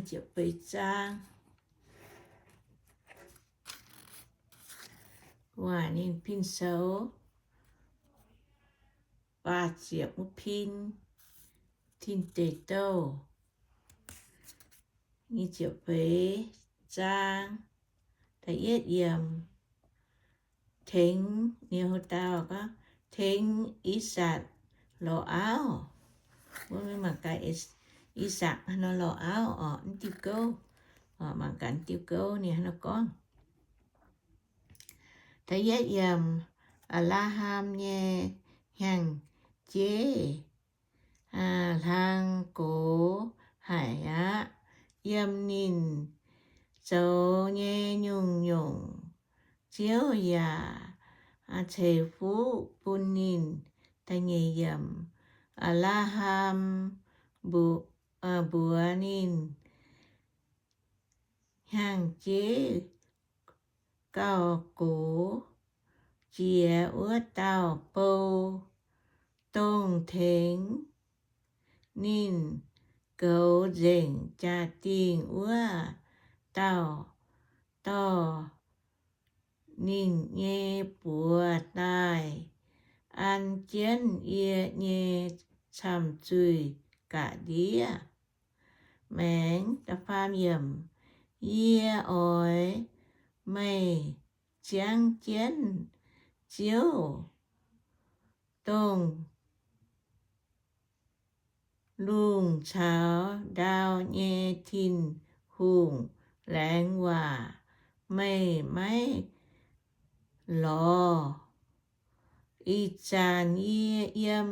ziepc feix zaang. Waac ninh pin sou faah ziepc wuov pin, Tin Deic Douh, nyic ziepc feix zaang, da'yietv yiemc. Tengx, ninh houv dauh gorngv, tengx I^sakc lorz auv. Mbuo mangc gaax, I^sakc nor lorz auv oc, mv diuh gouv. Mangc gaax diuh gouv ninh nor gorngv. Da'yietv yiemc, Apc^laa^ham nyei hnyangx-jeiv hlang gox haic aqv. Yiem ninh zoux nyei nyungc-nyungc, Ziouv yaac ceix fuqv bun ninh. Da'nyeic yiemc, Apc^laa^ham mbuox ninh hnyangx-jeiv gauh gox jiex wuov dauh bou, dongh tengx ninh goux nzengc jaa-dingh wuov dauh, dorh ninh nyei buoz daaih an jienv yie nyei camh-zuih ga'ndiev maengx. Yie oix meih ziangv jienv Ziouv, dongh lungh caux ndau nyei Tin-Hungh, laengz waac meih maiv lorz. Ih zanc yie yiem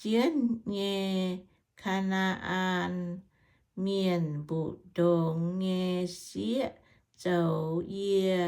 jienv nyei Kaa^naa^an Mienh mbu'ndongx nyei sieqv zoux yie,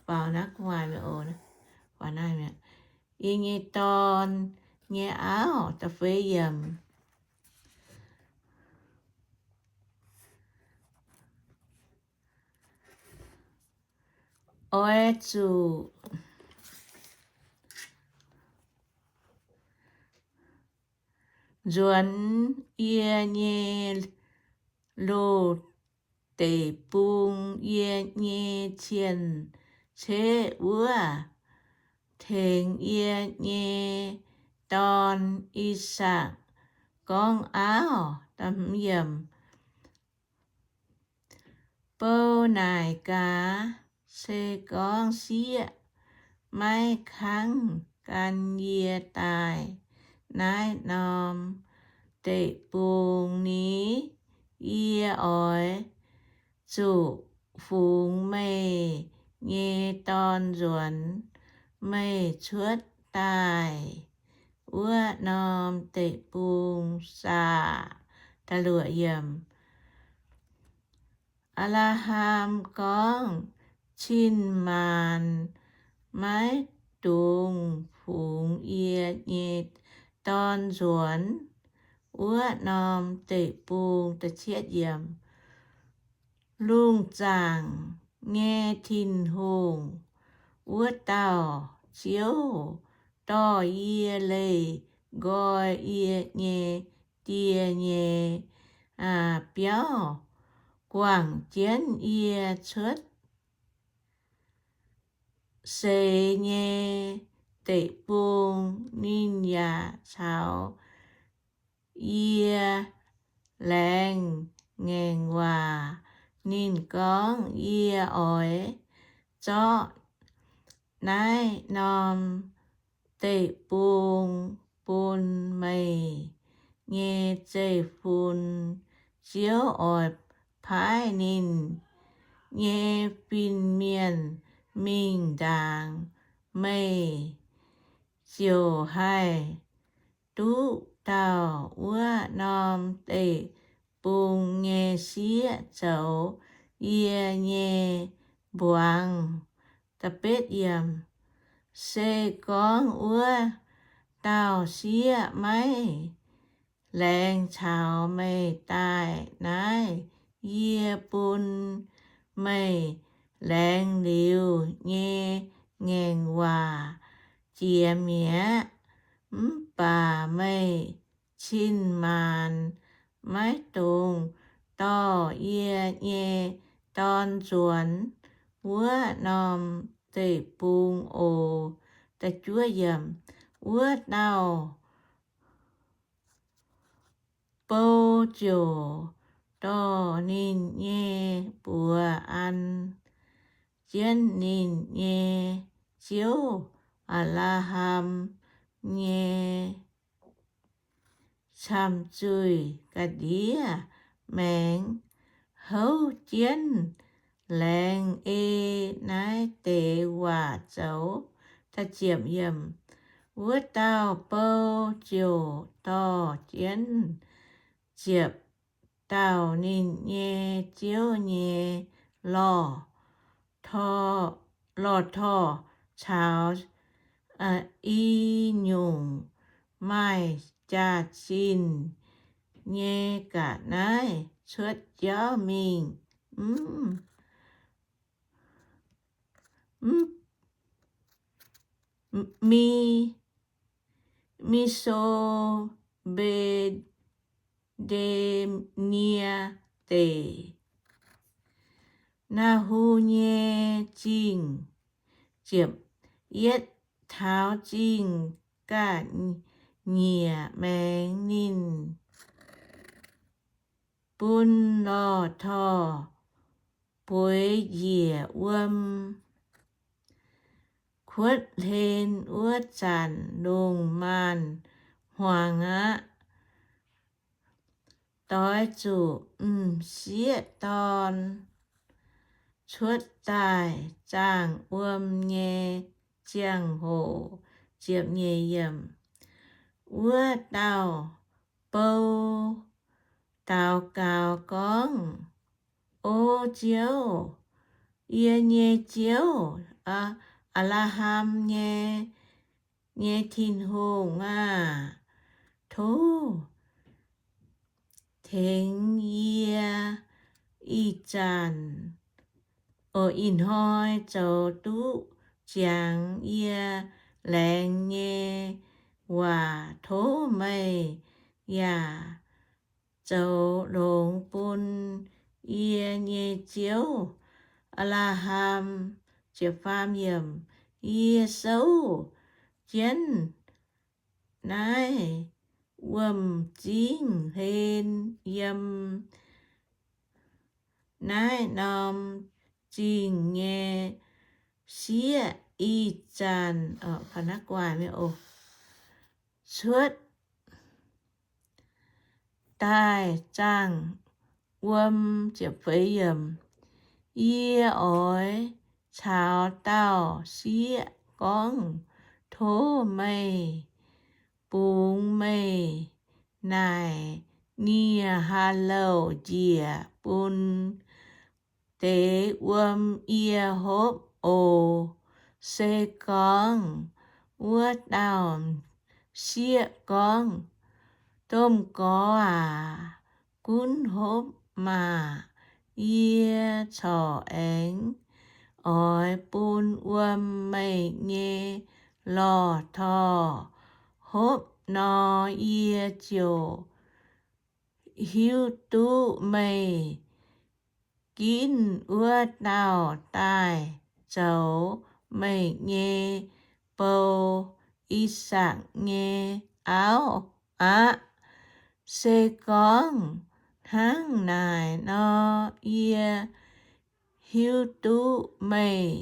faaux naaiv gu'nguaaic mi'aqv, yie nyei dorn nyei auv. Da'feix yiemc, oix zuqc nzuonx yie nyei loz-deic-bung, yie nyei cien-ceqv wuov, tengx yie nyei dorn, I^sakc, gorngv auv. Bou naaic gaax, se gorngv sieqv maiv kangv gan yie daaih naaiv norm deic-bung ni, yie oix zuqc fungx meih nyei dorn nzuonx meih cuotv daaih wuov norm deic-bung saah? Apc^laa^ham gorngv, Cin-maanc maiv dungx fungx yie nyei dorn nzuonx wuov norm deic-bung. Lungh zaangc nyei Tin-Hungh, wuov dauh Ziouv, dorh yie leih nqoi yie nyei die nyei biauv, guangc jienv yie cuotv seix nyei deic-bung. Ninh yaac caux yie laengz ngaengc waac. Ninh gorngv, Yie oix zorqv naaiv norm deic-bung bun meih nyei zeiv-fun. Ziouv oix paaiv ninh nyei fin-mienh mingh ndaangc. Meih ziouc haih duqv dauh wuov norm deic-bung nyei sieqv zoux yie nyei mbuangz. Se gorngv wuov dauh sieqv maiv laengz caux meih daaih naaiv, yie bun meih laengz liuz nyei ngaengc waac jiex mi'aqv. Mv baac meih cin-maanc maiv dungx dorh yie nyei dorn nzuonx wuov norm deic-bung oc. Wuov dauh bou ziouc dorh ninh nyei buoz an jienv ninh nyei ziouv, Apc^laa^ham, nyei camh zuih ga'ndiev maengx houv jienv laengz ei naaiv deix waac zoux. Wuov dauh bou ziouc dorh jienv ziepc dauh ninh nyei ziouv nyei lorh, lorh torh caux i nyungc maaih jaax-zinh nyei ga'naaiv cuotv jauv mingh mv, mv, Mi, Mi^so^mbe^nde^nie Deic, Naa^hu nyei Zingh. Yietv taux zingh ga'nyiec maengx ninh bun lorh torh bueix njiec wuom kuotv hlen wuov zanc lungh maanz hmuangx aqv. Doix zuqc m'sieqv dorn cuotv daaih zaangh wuom nyei ziangh hoc, ziepc nyeic yiemc, wuov dauh bou daux gaux gorngv, O Ziouv, yie nyei Ziouv, Apc^laa^ham nyei, nyei Tin-Hungh aah! Tov tengx yie ih zanc, ih hnoi zoux duqv ziangx yie laengz nyei waac. Tov meih yaac zoux longx bun yie nyei ziouv, Apc^laa^ham. Yie souv jienv naaiv wuom-zingv hlen yiem naaiv norm zingh nyei sieqv ih zanc cuotv daaih zaangh wuom. Yie oix caux dauh sieqv gorngv, Tov meih bungx meih naaic nie-haa-louh njiec bun deix wuom yie hopv oc. Se gorngv wuov dauh sieqv gorngv, Domh Gorx aac, gunv hopv maah! Yie corc aengx oix bun wuom meih nyei lorh torh hopv nor, yie ziouc hiuv duqv meih ginv wuov dauh daaih zoux meih nyei bou, I^sakc, nyei auv aqv. Se gorngv hnangv naaic nor, yie hiuv duqv meih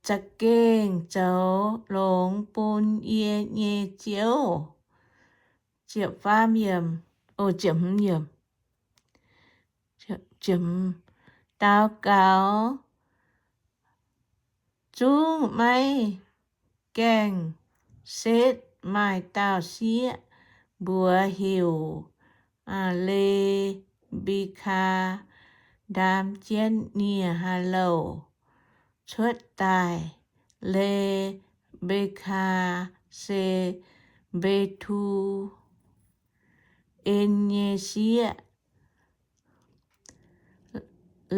za'gengh zoux longx bun yie nyei ziouv. Daux gaux zungv maiv gaengh setv. Maaih dauh sieqv, mbuox heuc Le^mbe^kaa, ndaam jienv nie-haa-louh cuotv daaih. Le^mbe^kaa se Mbe^tu^en nyei sieqv.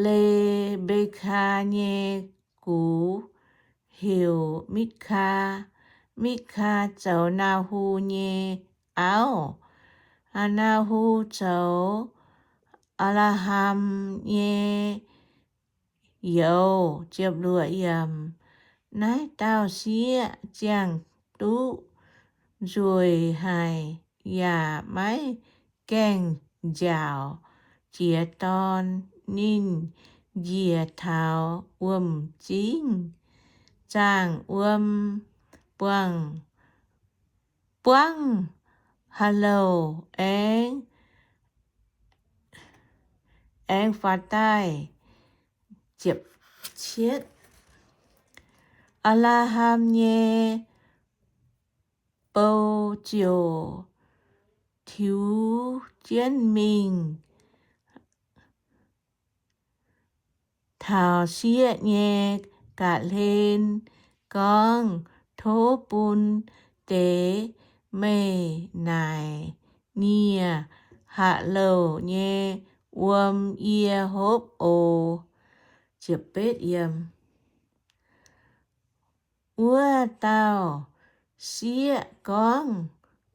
Le^mbe^kaa nyei gux heuc Mitv^kaa. Mitv^kaa zoux Naa^hu nyei auv. Aa^naa^hu zoux Apc^laa^ham nyei youz. Naaiv dauh sieqv ziangh duqv nzueic haic yaac maiv gaengh nziaauc jiex dorn. Ninh njiec taux wuom-zingv zaangh wuom buangh, buangv ha'louc aengx, aengx faaux daaih. Apc^laa^ham nyei bou ziouc tiux jienv mingh taux sieqv nyei ga'hlen gorngv, Tov bun deix meih naaic nie ha'louc nyei wuom yie hopv oc. Wuov dauh sieqv gorngv,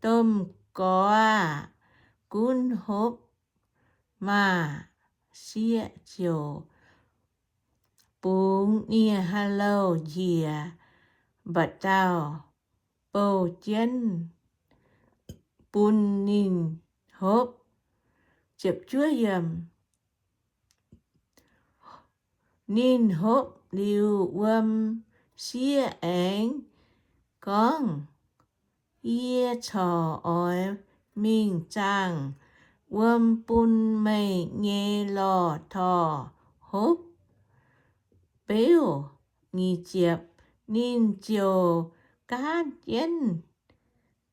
Domh gorx aah! Gunv hopv maah! Sieqv ziouc bungx nie ha'louc njiec mba'dauh bou jienv bun ninh hopv. Ninh hopv liuz wuom, sieqv aengx gorngv, Yie corc oix mingh zaangh wuom bun meih nyei lorh torh hopv beuv. Ninh ziouc gaanv jienv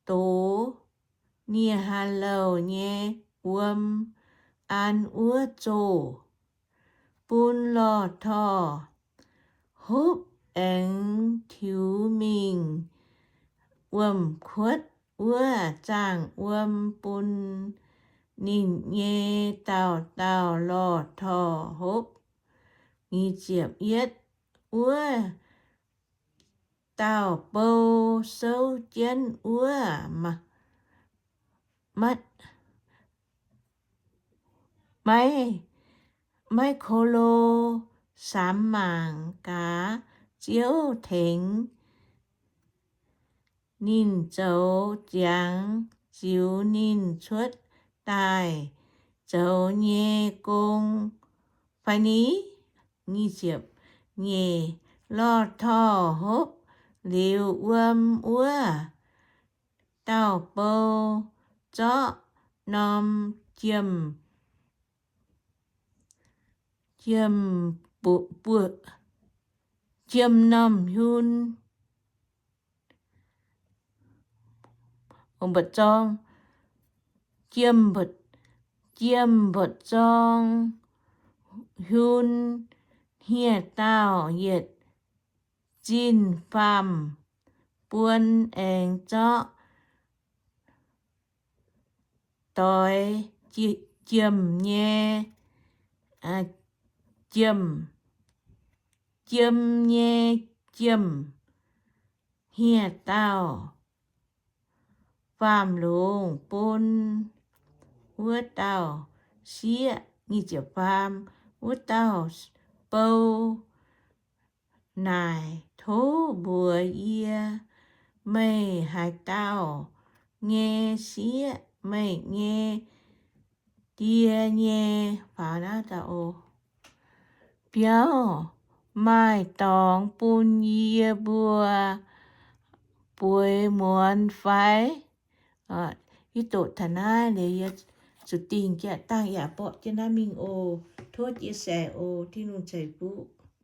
doz nie ha'louc nyei wuom an wuov zoh bun lorh torh hopv aengx tiux mingh wuom-kuotv wuov zaangh wuom bun ninh nyei dauh dauh lorh torh hopv. Wuov dauh bou souv jienv wuov maiv, maiv ko lo samx mangc gaax Ziouv tengx ninh zoux ziangx ziux ninh cuotv daaih zoux nyei gong fai ni? Nyeic, lorh torh hopv liuz wuom wuov dauh bou zorqv norm jiem, jiem, jiem normh hiun, jiem mba'zorng hiun hniev-daauh yietc zinh faam buon aengx zorqv doix jiem nyei, jiem, jiem nyei jiem hniev-daauh faam-longc bun wuov dauh sieqv. Wuov dauh bou naaic, Tov mbuox yie meih haaix dauh nyei sieqv, meih nyei die nyei biauv maaih dorngx bun yie mbuo bueix muonz fai? Yie doqc taux naaiv liuz, yie zuqc dingh jiex dangh yaac borqv jienv naaiv mingh oc. Tov jiex saeng oc. Tin-Hungh ceix fuqv.